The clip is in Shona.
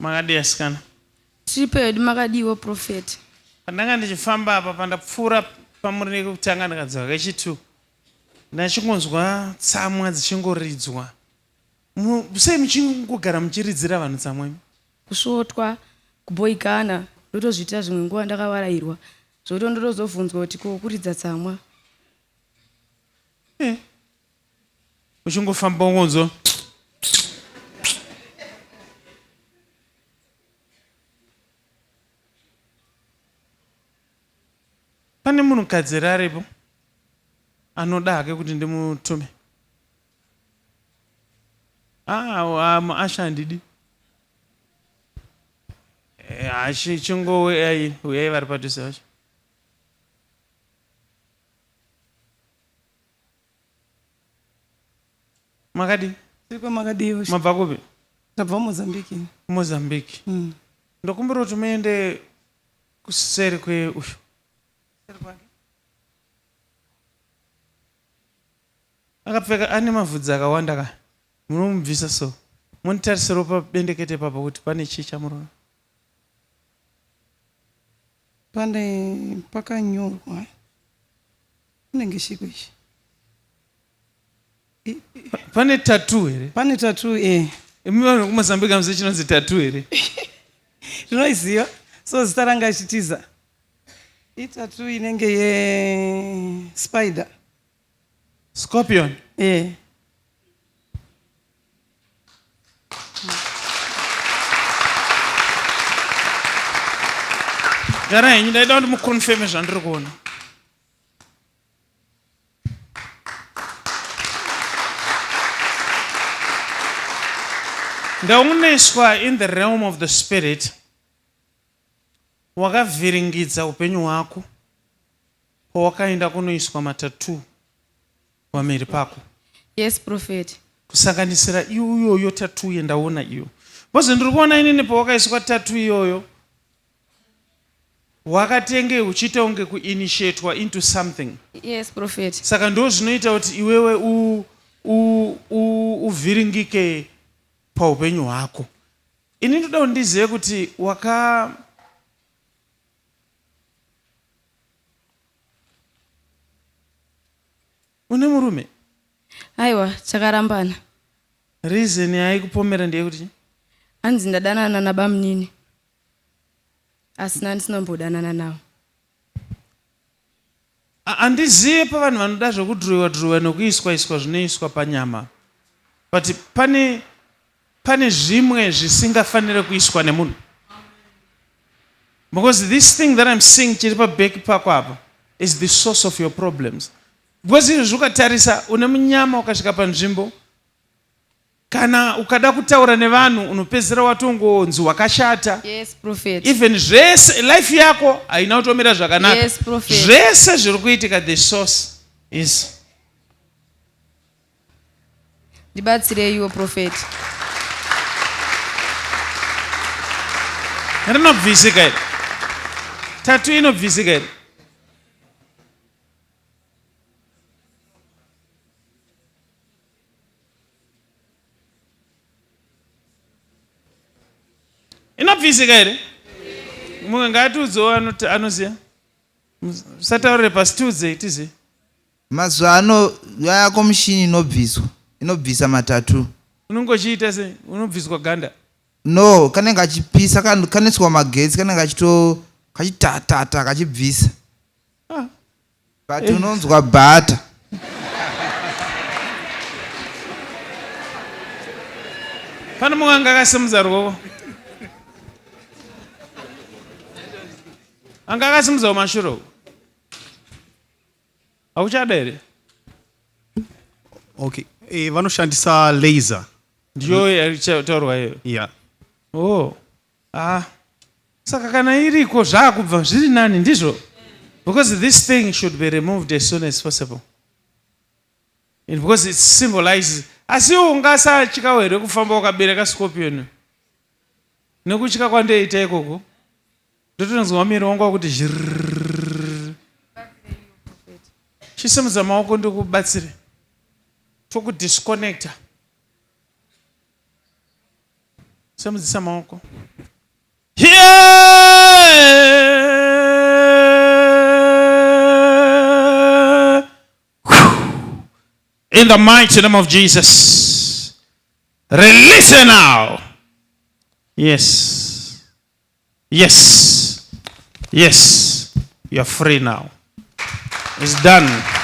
Makadii asikana? Tiri pedu makadiiwo prophet? Pandanga ndichifamba apa pandapfuura pamuri nekutanga ndikadzoka kechitu ndachingonzwa tsamwa dzichingoridzwa. Sei muchingogara muchiridzira vanhu tsamwa imi? Kusvotwa, kubhoikana ndotozviitira zvimwe nguva ndakavarairwa zvekuti ndotozobvunzwa kuti ko kuridza tsamwa. Eh. Uchingofamba ungonzwa Pane munhukadzi here aripo anoda hake kuti ndimutume? Ah, ah, Asha handidi. Eh, hachi chingouyai uyai vari padhuze vacho. Makadii? Tiripo makadii ushe? Mabva kupi? Ndabva Mozambique. Mozambique. Mm. Ndokumbira kuti muende kuseri kweushu. Seri kwake. Akapfeka ane mavhudzi akawanda ka. Munomubvisa so. Monitarisirawo pabendekete papa kuti pane chii chamurona. Pane pakanyorwa inenge chiko ichi. Pane tattoo here? Pane tattoo eh. Imi vanhu vekuMozambique hamuzivi chinonzi tattoo here? Tinoiziva. So zita ranga achitiza. Itattoo inenge ye spider. Scorpion. Eh. Gara henyu ndaida kuti muconfirme zvandiri kuona. Ndaoneswa in the realm of the spirit wakavhiringidza upenyu hwako pawakaenda kunoiswa matattoo pamiri pako. Yes prophet. Kusanganisira iyoyo tattoo yendaona iyo. Because ndiri kuona inini pawakaiswa tattoo iyoyo wakatenge uchiita kunge kuinitiatwa into something. Yes prophet. Saka ndo zvinoita kuti iwewe uvhiringike paupenyu hwako. Ini ndoda kuti ndizive kuti waka Une murume? Aiwa, takarambana. Reason yaaikupomera ndeyekuti chii? Hanzi ndadanana nabamunini asina ndisina kumbodanana navo. Handizive pavanhu vanoda zvekudhiroiwa dhiroiwa nekuiswa iswa zvinoiswa panyama but pane pane zvimwe zvisingafanire kuiswa nemunhu because this thing that I'm seeing chiri paback pako apa is the source of your problems because izvozvi ukatarisa une munyama ukasvika panzvimbo kana ukada kutaura nevanhu unopedzisira watongonzi wakashata yes, prophet. Even zvese life yako haina kutomira zvakanaka yes, prophet. Zvese zviri kuitika the source is Ndibatsireiwo prophet. Rinobvisika here? Tatu inobvisika here? Inobvisika here? Mumwe ngaatiudzewo anoziva. Musataurire pasi tiudzei tizive. Mazuva ano yako mishini inobviswa inobvisa matatu. Unenge uchiita sei? Unobviswa ganda? No, kanenge kachipisa kanoiswa magetsi kanenge kachito kachitatata kachibvisa. Ah. But eh. unonzwa bhata. Pane mumwe anga akasimudza ruoko. Anga akasimudza kumashure uko. Hauchada here? Okay. Eh, vanoshandisa laser. Ndiyo yataurwa iyo. Yeah. Oh. Ah. Saka kana iriko zvakubva zviri nani ndizvo? Because this thing should be removed as soon as possible. And because it symbolizes asi iwe ungasatyawo here kufamba wakabereka scorpion nekutya kwandoita ikoko Ndotonzwa miri wangu wakuti zhirrrr. Chisimudza maoko ndikubatsire. Tokudisconnecta. Simudzisa maoko. In the mighty name of Jesus. Release her now. Yes. Yes. Yes. You are free now. It's done.